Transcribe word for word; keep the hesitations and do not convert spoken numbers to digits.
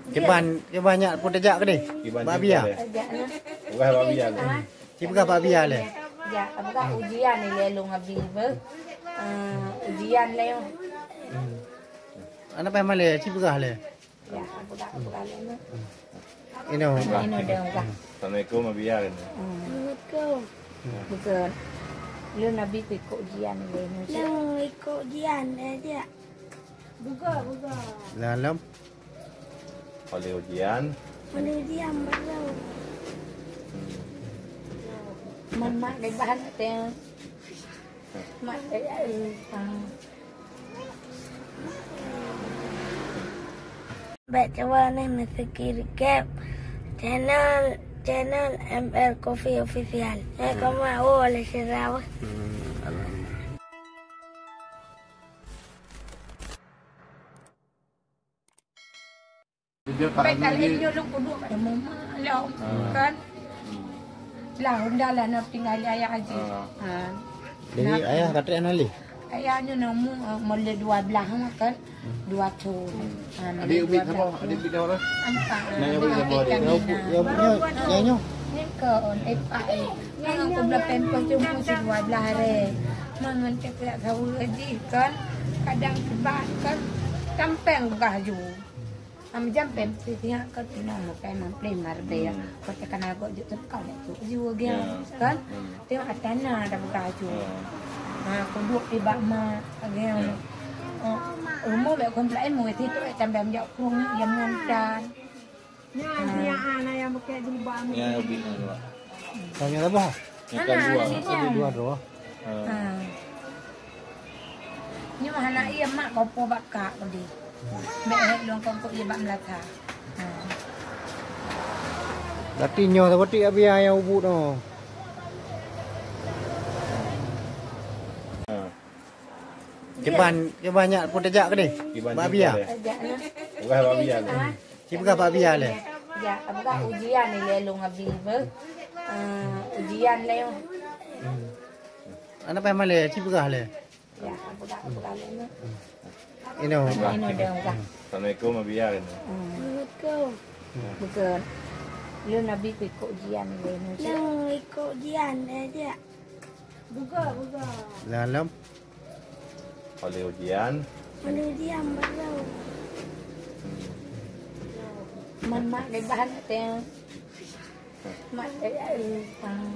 Kiban, kiban nyak pun tajak keudeh? Kiban bak Bia. Tajak, nah. Peugah bak Bia lé. Ah. Ci peugah bak Bia lé. Jak, peugah ujian ilèe lôn Abi beuh. Ah, ujian lé. Hmm. Aneuk payah malèe, ci peugah lé. Ya, peugah, peugah lé, nah. Inoe. Inoe deh, peugah. Assalamualaikum, Abi Bia. Hmm. Assalamualaikum. Bukan. Lôn Abi ikot ujian lé, nah. Lôn ikot ujian lé, jak. Buka, buka. Dalam. Oleh ujian. Oleh ujian baru. Hmm. Mak, mak deh bahan teh. Mak deh, eh, ah. Bèk cuba ni meusikirikép channel, channel M L Coffee Official. Eh, kau mau oleh sira. Hmm, alhamdulillah. Baik, kalau ini dulu kudu pada mama lah, kan? Lah, udah lah, nak tinggal ayah aja. Ah. Ha. Jadi, ayah kata nak leh? Ayah ni nak mu, eh, mula dua belah, kan? Dua tu. Ha, adik ubit siapa? Adik ubit siapa? Empat. Nah, yang ubit siapa adik? Yang ubit, yang ubit, yang nyoh. Ni ke on, eh, pak, eh. Yang aku belah pempek tu, mu si dua belah hari. Mangan cek pihak sawa aja, kan? Kadang sebab, kan? Tampeng gah ju. Am jam pem sitiap ka tuna makai mamplim marbe. Hmm. Kau tekan agak juk tekan tu ju ge, ya, kan? Hmm. Tengok atana dah buka ju. Hmm. Ha, kuduk di bak mak agi. Ya. Oh, umur lek kon pelain mu itu tu tambah menjak kurung yang ngantan. Nyan, nyan, anak yang pakai jilbab. Ya, ya, bina dua. Tanya apa? Yang kedua. Anak, anak. Dua, dua. Ha. Ha. Nyoe hana iya mak kau po bak kak tadi. Bèk hek lôn kongkot iya bak meulata. Ha. Berarti nyoe seperti Abia yang ubut tu. Ha. Kiban, kiban nyak pun tajak keudeh? Kiban bak Abia. Tajak, nah. Bukan bak Abia. Ha? Ci peugah bak Abia lé. Ya, peugah ujian ilèe lôn Abi beuh. Ah, ujian lé. Hmm. Aneuk payah malèe, ci peugah lé. Ya, peugah, peugah lé, nah. Inoe. Inoe deh, peugah. Assalamualaikum, Abi Bia. Assalamualaikum. Bukan. Lôn Abi ikot ujian lé, nah. Lôn ikot ujian lé, jak. Buka, buka. Dalam. Oleh ujian. Oleh ujian baru. Hmm. Mak, mak deh bahan teh. Mak deh, eh, ah.